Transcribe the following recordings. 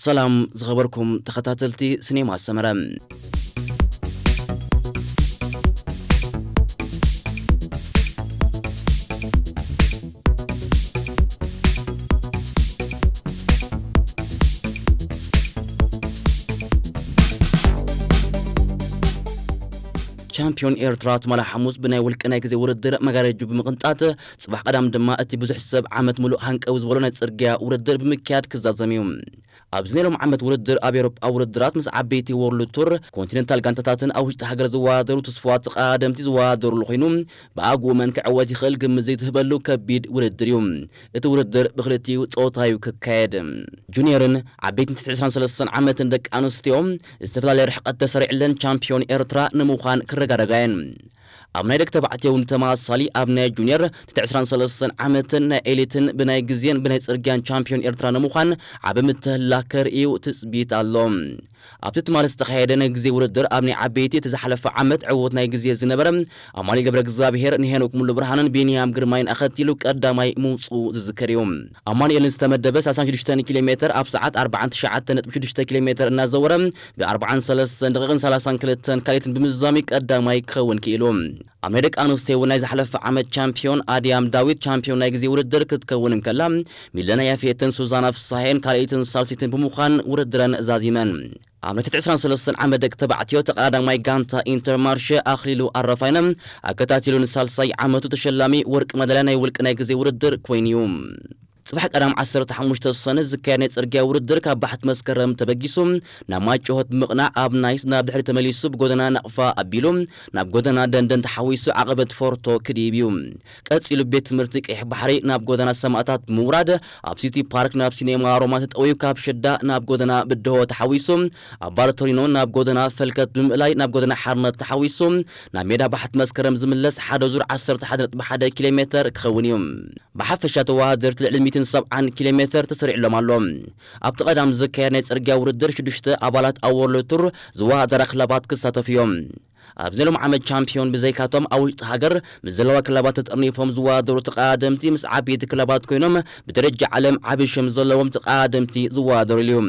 ሰላም ዝኸበርኩም ተኸታተልቲ ሲኔማ ሰመረ። ቻምፒዮን ኤርትራ ትማሊ ሓሙስ ብናይ ውልቂ ናይ ግዜ ውድድር መጋረጁ ብምቕንጣጥ፣ ጽባሕ ቀዳም ድማ እቲ ብዙሕ ሰብ ዓመት ምሉእ ሃንቀው ዝበሎ ናይ ጽርግያ ውድድር ብምክያድ ክዛዘም እዩ። ኣብዚ ናይ ሎም ዓመት ውድድር ኣብ ኤውሮጳ ውድድራት ምስ ዓበይቲ ወርልድ ቱር ኮንቲነንታል ጋንታታትን ኣብ ውሽጢ ሃገር ዝወዳደሩ ትስፉዋት ተቐዳደምቲ ዝወዳደሩሉ ኮይኑ፣ ብኣግኡ መን ክዕወት ይኽእል ግምት ዘይትህበሉ ከቢድ ውድድር እዩ። እቲ ውድድር ብክልቲኡ ጾታ እዩ ክካየድ። ጁኒየርን ዓበይትን ትሕቲ ዕስራን ሰለስተን ዓመትን ደቂ ኣንስትዮ ዝተፈላለየ ርሕቀት ተሰሪዕለን ቻምፒዮን ኤርትራ ንምዃን ክረጋረጋ እየን። ኣብ ናይ ደቂ ተባዕትዮ እውን ተመሳሳሊ ኣብ ናይ ጁኒየር ትሕቲ ዕስራን ሰለስተን ዓመትን ናይ ኤሊትን ብናይ ግዜን ብናይ ጽርግያን ቻምፒዮን ኤርትራ ንምዃን ዓቢ ምትህልላኽ ከርእዩ ትጽቢት ኣሎ። ኣብቲ ትማሊ ዝተኻየደ ናይ ግዜ ውድድር ኣብ ናይ ዓበይቲ እቲ ዝሓለፈ ዓመት ዕዉት ናይ ግዜ ዝነበረ ኣማኑኤል ገብረ እግዚኣብሔር ንሄኖክ ሙሉ ብርሃንን ቢንያም ግርማይን ኣኸቲሉ ቀዳማይ ምውጽኡ ዝዝከር እዩ። ኣማኑኤል ንዝተመደበ ሰላሳን ሽዱሽተን ኪሎ ሜትር ኣብ ሰዓት ኣርባዓን ትሽዓተን ነጥቢ ሽዱሽተ ኪሎ ሜትር እናዘወረ ብ ኣርባዓን ሰለስተን ደቂቕን ሰላሳን ክልተን ካልኢትን ብምዝዛም እዩ ቀዳማይ ክኸውን ክኢሉ። ኣብ ናይ ደቂ ኣንስትዮ እውን ናይ ዝሓለፈ ዓመት ቻምፒዮን ኣድያም ዳዊት ቻምፒዮን ናይ ግዜ ውድድር ክትከውን እንከላ፣ ሚለና ያፌትን ሱዛና ፍሳሄን ካልኢትን ሳልሲትን ብምዃን ውድድረን ዛዚመን። ኣብ ናይ ትሕቲ ዕስራን ሰለስተን ዓመት ደቂ ተባዕትዮ ተቐዳዳማይ ጋንታ ኢንተርማርሸ ኣኽሊሉ ኣረፋይነ ኣከታቲሉ ንሳልሳይ ዓመቱ ተሸላሚ ወርቂ መዳልያ ናይ ውልቂ ናይ ግዜ ውድድር ኮይኑ እዩ። ጽባሕ ቀዳም ዓሰርተ ሓሙሽተ ሰነ ዝካየድ ናይ ጽርግያ ውድድር ካብ ባሕቲ መስከረም ተበጊሱ ናብ ማይ ጭሆት ብምቕናዕ ኣብ ናይስ ናብ ድሕሪ ተመሊሱ ብጎደና ናቕፋ ኣቢሉ ናብ ጎደና ደንደን ተሓዊሱ ዓቐበት ፎርቶ ክድይብ እዩ። ቀጺሉ ቤት ትምህርቲ ቀይሕ ባሕሪ ናብ ጎደና ሰማእታት ብምውራድ ኣብ ሲቲ ፓርክ ናብ ሲኔማ ሮማ ተጠውዩ ካብ ሽዳ ናብ ጎደና ብድሆ ተሓዊሱ ኣብ ባር ቶሪኖ ናብ ጎደና ፈልከት ብምእላይ ናብ ጎደና ሓርነት ተሓዊሱ ናብ ሜዳ ባሕቲ መስከረም ዝምለስ ሓደ ዙር ዓሰርተ ሓደ ነጥቢ ሓደ ኪሎ ሜትር ክኸውን እዩ። ብሓፈሻ ተወዳደርቲ ልዕሊ ሚእትን ሰብዓን ኪሎ ሜትር ተሰሪዕሎም ኣሎ። ኣብቲ ቀዳም ዝካየድ ናይ ጽርግያ ውድድር ሽዱሽተ ኣባላት ኣብ ወርልድ ቱር ዝወዳደራ ክለባት ክሳተፉ እዮም። ኣብዚ ናይ ሎም ዓመት ቻምፒዮን ብዘይካቶም ኣብ ውሽጢ ሃገር ምስ ዘለዋ ክለባት ተጠርኒፎም ዝወዳደሩ ተቐዳደምቲ ምስ ዓበይቲ ክለባት ኮይኖም ብደረጃ ዓለም ዓቢ ሽም ዘለዎም ተቐዳደምቲ ዝወዳደሩሉ እዩ።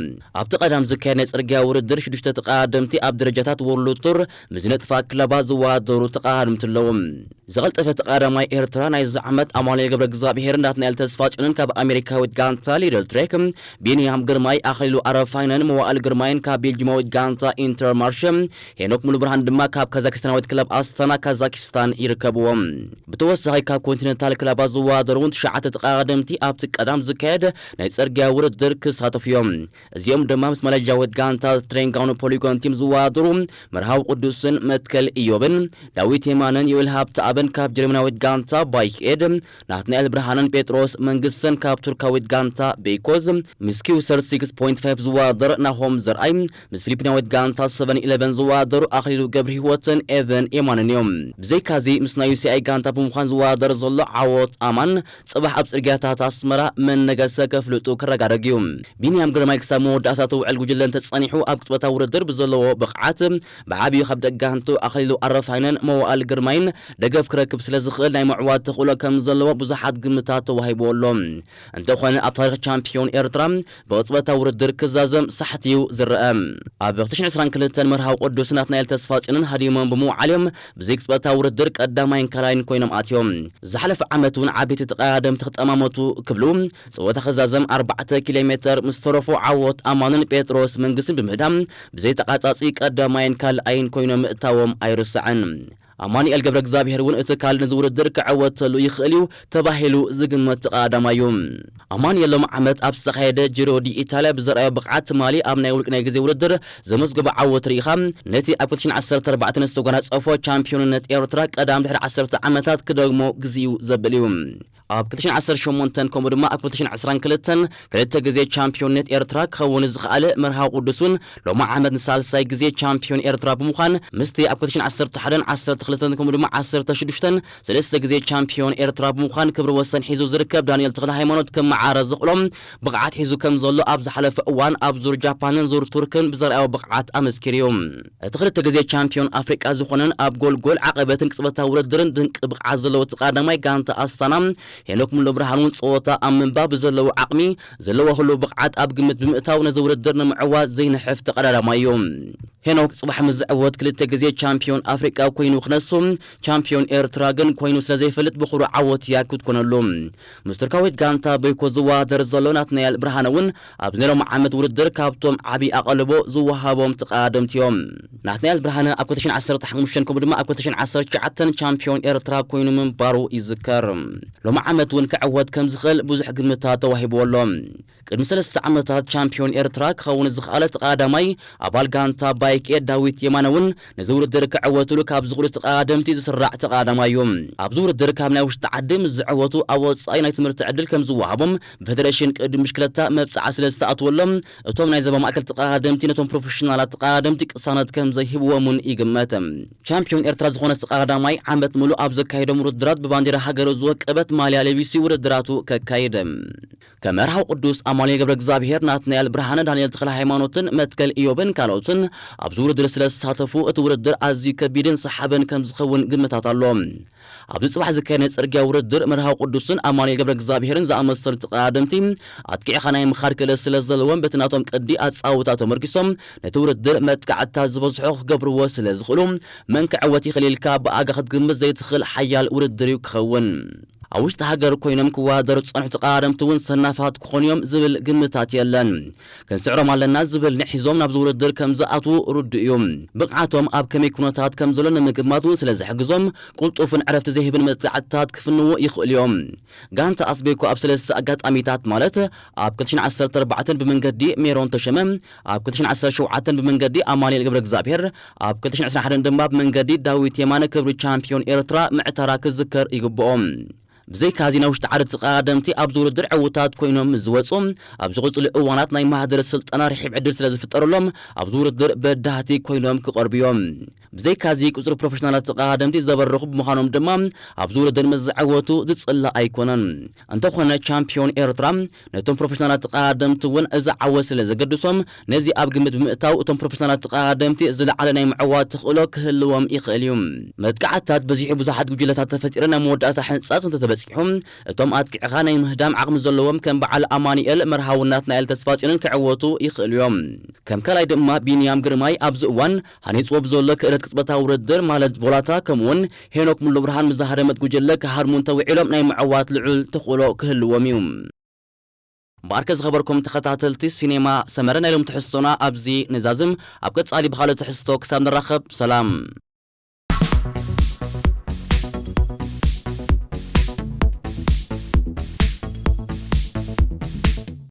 ኣብቲ ቀዳም ዝካየድ ናይ ጽርግያ ውድድር ሽዱሽተ ተቐዳደምቲ ኣብ ደረጃታት ወርልድ ቱር ምስ ዝነጥፋ ክለባት ዝወዳደሩ ተቐዳደምቲ ኣለዉ። ዝቐልጠፈ ተቐዳዳማይ ኤርትራ ናይዚ ዓመት ኣማኑኤል ገብረ እግዚኣብሔር ናትናኤል ተስፋጽዮንን ካብ ኣሜሪካዊት ጋንታ ሊድል ትሬክ፣ ቢንያም ግርማይ ኣኽሊሉ ኣረፋይነን መዋእል ግርማይን ካብ ቤልጂማዊት ጋንታ ኢንተርማርሸ፣ ሄኖክ ሙሉብርሃን ድማ ካብ ካዛኪስታናዊት ክለብ ኣስታና ካዛኪስታን ይርከብዎም። ብተወሳኺ ካብ ኮንቲነንታል ክለባት ዝወዳደሩ እውን ትሽዓተ ተቐዳደምቲ ኣብቲ ቀዳም ዝካየድ ናይ ጽርግያ ውድድር ክሳተፉ እዮም። እዚኦም ድማ ምስ ማሌዥያዊት ጋንታ ትሬንጋኑ ፖሊጎን ቲም ዝወዳደሩ መርሃዊ ቅዱስን መትከል ኢዮብን፣ ዳዊት የማነን ዮኤል ሃብተኣብን ካብ ጀርመናዊት ጋንታ ባይክ ኤድ፣ ናትናኤል ብርሃንን ጴጥሮስ መንግስተን ካብ ቱርካዊት ጋንታ ቤይኮዝ፣ ምስ ኪውሰር ሲክስ ፖይንት ፋይቭ ዝወዳደር ናሆም ዘርኣይ፣ ምስ ፊሊፒናዊት ጋንታ ሰቨን ኢለቨን ዝወዳደሩ ኣኽሊሉ ገብረ ህይወትን ኤቨን የማንን እዮም። ብዘይካዚ ምስ ናይ ዩ ሲ ኣይ ጋንታ ብምዃን ዝወዳደር ዘሎ ዓወት ኣማን ጽባሕ ኣብ ጽርግያታት ኣስመራ መነገሰ ከፍልጡ ክረጋረግ እዩ። ቢንያም ግርማይ ክሳብ መወዳእታ እቲ ውዕል ጉጅለ እንተጸኒሑ ኣብ ቅጽበታዊ ውድድር ብዘለዎ ብቕዓት ብዓብዩ ካብ ደጋንቱ ኣኽሊሉ ኣረፋይነን መዋእል ግርማይን ደገፍ ክረክብ ስለ ዝኽእል ናይ ምዕዋት ተኽእሎ ከም ዘለዎ ብዙሓት ግምታት ተዋሂብዎ ኣሎ። እንተኾነ ኣብ ታሪኽ ቻምፒዮን ኤርትራ ብቕጽበታዊ ውድድር ክዛዘም ሳሕቲ እዩ ዝረአ። ኣብ ክልተ ሽሕን ዕስራን ክልተን መርሃዊ ቅዱስ ናትናኤል ተስፋጽዮንን ሃዲሞም ብምውዓል እዮም ብዘይ ቅጽበታዊ ውድድር ቀዳማይን ካልኣይን ኮይኖም ኣትዮም። ዝሓለፈ ዓመት እውን ዓበይቲ ተቐዳደምቲ ክጠማመቱ ክብሉ ጸወታ ክዛዘም ኣርባዕተ ኪሎ ሜትር ምስ ተረፎ ዓወት ኣማንን ጴጥሮስ መንግስትን ብምህዳም ብዘይ ተቓጻጺ ቀዳማይን ካልኣይን ኮይኖም ምእታዎም ኣይርሳዕን። ኣማኑኤል ገብረ እግዚኣብሔር እውን እቲ ካልእ ነዚ ውድድር ክዕወተሉ ይኽእል እዩ ተባሂሉ ዝግመት ተቐዳዳማይ እዩ። ኣማኑኤል ሎም ዓመት ኣብ ዝተኻየደ ጂሮ ዲ ኢታልያ ብዘርኣዮ ብቕዓት ትማሊ ኣብ ናይ ውልቂ ናይ ግዜ ውድድር ዘመዝገቦ ዓወት ርኢኻ ነቲ ኣብ ክልተ ሽሕን ዓሰርተ ኣርባዕተን ዝተጎናጸፎ ቻምፒዮንነት ኤርትራ ቀዳም ድሕሪ ዓሰርተ ዓመታት ክደግሞ ግዜኡ ዘብል እዩ። ኣብ ክልተ ሽሕን ዓሰርተ ሸሞንተን ከምኡ ድማ ኣብ ክልተ ሽሕን ዕስራን ክልተን ክልተ ግዜ ቻምፒዮንነት ኤርትራ ክኸውን ዝኸኣለ መርሃዊ ቅዱስ እውን ሎሚ ዓመት ንሳልሳይ ግዜ ቻምፒዮን ኤርትራ ብምዃን ምስቲ ኣብ ክልተ ሽሕን ዓሰርተ ሓደን ዓሰርተ ክልተን ከምኡ ድማ ዓሰርተ ሽዱሽተን ሰለስተ ግዜ ቻምፒዮን ኤርትራ ብምዃን ክብሪ ወሰን ሒዙ ዝርከብ ዳንኤል ተኽለ ሃይማኖት ከም መዓረ ዝኽእሎም ብቕዓት ሒዙ ከም ዘሎ ኣብ ዝሓለፈ እዋን ኣብ ዙር ጃፓንን ዙር ቱርክን ብዘርኣዮ ብቕዓት ኣመስኪሩ እዩ። እቲ ክልተ ግዜ ቻምፒዮን ኣፍሪቃ ዝኾነን ኣብ ጎልጎል ዓቐበትን ቅጽበታዊ ውድድርን ድንቂ ብቕዓት ዘለዎ ተቐዳዳማይ ጋንታ ኣስታና ሄኖክ ሙሉ ብርሃን እውን ጸወታ ኣብ ምንባብ ብዘለዎ ዓቕሚ ዘለዎ ህሉው ብቕዓት ኣብ ግምት ብምእታው ነዚ ውድድር ንምዕዋት ዘይንሕፍ ተቐዳዳማይ እዩ። ሄኖክ ጽባሕ ምስ ዝዕወት ክልተ ግዜ ቻምፒዮን ኣፍሪቃ ኮይኑ ክነሱ፣ ቻምፒዮን ኤርትራ ግን ኮይኑ ስለ ዘይፈልጥ ብኹሩ ዓወት እያ ክትኮነሉ። ምስ ቱርካዊት ጋንታ በይኮ ዝወዳደር ዘሎ ናትናኤል ብርሃነ እውን ኣብዚ ናይ ሎሚ ዓመት ውድድር ካብቶም ዓቢ ኣቐልቦ ዝወሃቦም ተቐዳደምቲ እዮም። ናትናኤል ብርሃነ ኣብ ክልተ ሽሕን ዓሰርተ ሓሙሽተን ከምኡ ድማ ኣብ ክልተ ሽሕን ዓሰርተ ትሽዓተን ቻምፒዮን ኤርትራ ኮይኑ ምንባሩ ይዝከር። ሎሚ ዓመት እውን ክዕወት ከም ዝኽእል ብዙሕ ግምታት ተዋሂብዎ ኣሎ። ቅድሚ ሰለስተ ዓመታት ቻምፒዮን ኤርትራ ክኸውን ዝኸኣለ ተቐዳዳማይ ኣባል ጋንታ ባይክኤ ዳዊት የማነ እውን ነዚ ውድድር ክዕወትሉ ካብ ዝኽእሉ ተቐዳደምቲ ዝስራዕ ተቐዳዳማይ እዩ። ኣብዚ ውድድር ካብ ናይ ውሽጢ ዓዲ ምስ ዝዕወቱ ኣብ ወጻኢ ናይ ትምህርቲ ዕድል ከም ዝወሃቦም ብፌደሬሽን ቅድም ብሽክለታ መብጽዓ ስለ ዝተኣትወሎም እቶም ናይ ዞባ ማእከል ተቐዳደምቲ ነቶም ፕሮፌሽናላት ተቐዳደምቲ ቅሳነት ከም ዘይህብዎም እውን ይግመት። ቻምፒዮን ኤርትራ ዝኾነ ተቐዳዳማይ ዓመት ምሉእ ኣብ ዘካየዶም ውድድራት ብባንዲራ ሃገሩ ዝወቀበት ማልያ ለቢሱ ውድድራቱ ከካይድ። ከመርሃው ቅዱስ ኣማኑኤል ገብረ እግዚኣብሔር፣ ናትናኤል ብርሃነ፣ ዳንኤል ተኽለ ሃይማኖትን መትከል ኢዮብን ካልኦትን ኣብዚ ውድድር ስለ ዝሳተፉ እቲ ውድድር ኣዝዩ ከቢድን ሰሓብን ከም ዝኸውን ግምታት ኣሎ። ኣብዚ ጽባሕ ዝካየድ ናይ ጽርግያ ውድድር መርሃው ቅዱስን ኣማኑኤል ገብረ እግዚኣብሔርን ዝኣመሰሉ ተቐዳደምቲ ኣጥቂዕኻ ናይ ምኻድ ክእለት ስለ ዘለዎም በቲ ናቶም ቅዲ ኣጻውታ ተመርኪሶም ነቲ ውድድር መጥቃዕትታት ዝበዝሖ ክገብርዎ ስለ ዝኽእሉ መን ክዕወት ይኽእል ኢልካ ብኣጋ ክትግምት ዘይትኽእል ሓያል ውድድር እዩ ክኸውን። ኣብ ውሽጢ ሃገር ኮይኖም ክወዳደሩ ዝጸንሑ ተቐዳደምቲ እውን ሰናፋት ክኾኑ እዮም ዝብል ግምታት የለን። ክንስዕሮም ኣለና ዝብል ኒሕ ሒዞም ናብዚ ውድድር ከም ዝኣትዉ ርዱእ እዩ። ብቕዓቶም ኣብ ከመይ ኩነታት ከም ዘሎ ንምግማት እውን ስለ ዝሕግዞም ቅልጡፍን ዕረፍቲ ዘይህብን መጥቃዕትታት ክፍንዉ ይኽእሉ እዮም። ጋንታ ኣስቤኮ ኣብ ሰለስተ ኣጋጣሚታት ማለት ኣብ ክልተ ሽሕን ዓሰርተ ኣርባዕተን ብመንገዲ ሜሮን ተሸመ፣ ኣብ ክልተ ሽሕን ዓሰርተ ሸውዓተን ብመንገዲ ኣማኑኤል ገብረ እግዚኣብሔር፣ ኣብ ክልተ ሽሕን ዕስራን ሓደን ድማ ብመንገዲ ዳዊት የማነ ክብሪ ቻምፒዮን ኤርትራ ምዕታራ ክዝከር ይግብኦ። ብዘይካዚ ናይ ውሽጢ ዓዲ ተቐዳደምቲ ኣብዚ ውድድር ዕዉታት ኮይኖም ምስ ዝወጹ፣ ኣብ ዝቕጽሉ እዋናት ናይ ማህደር ስልጠና ርሒብ ዕድል ስለ ዝፍጠረሎም ኣብዚ ውድድር በዳህቲ ኮይኖም ክቐርቡ እዮም። ብዘይካዚ ቁጽሪ ፕሮፌሽናላት ተቐዳደምቲ ዘበረኹ ብምዃኖም ድማ ኣብዚ ውድድር ምስ ዝዕወቱ ዝጽላእ ኣይኮነን። እንተኾነ ቻምፒዮን ኤርትራ ነቶም ፕሮፌሽናላት ተቐዳደምቲ እውን እዚ ዓወት ስለ ዘገድሶም ነዚ ኣብ ግምት ብምእታው እቶም ፕሮፌሽናላት ተቐዳደምቲ ዝለዓለ ናይ ምዕዋት ተኽእሎ ክህልዎም ይኽእል እዩ። መጥቃዕትታት በዚሑ ብዙሓት ጉጅለታት ተፈጢረን ኣብ መወዳእታ ሕንጻጽ እንተተበጺሑ እቶም ኣጥቂዕኻ ናይ ምህዳም ዓቕሚ ዘለዎም ከም በዓል ኣማኑኤል መርሃውን ናትናኤል ተስፋጽዮንን ክዕወቱ ይኽእሉ እዮም። ከም ካልኣይ ድማ ቢንያም ግርማይ ኣብዚ እዋን ሃኒጽዎ ብዘሎ ክእለት ቅጽበታዊ ውድድር ማለት ቮላታ ከምኡውን ሄኖክ ሙሉ ብርሃን ምስ ዝሃደመት ጉጅለ ክሃድሙ እንተውዒሎም ናይ ምዕዋት ልዑል ተኽእሎ ክህልዎም እዩ። እምበኣርከ ዝኸበርኩም ተኸታተልቲ ሲኔማ ሰመረ ናይ ሎም ትሕዝቶና ኣብዚ ንዛዝም። ኣብ ቀጻሊ ብኻልእ ትሕዝቶ ክሳብ ንራኸብ ሰላም።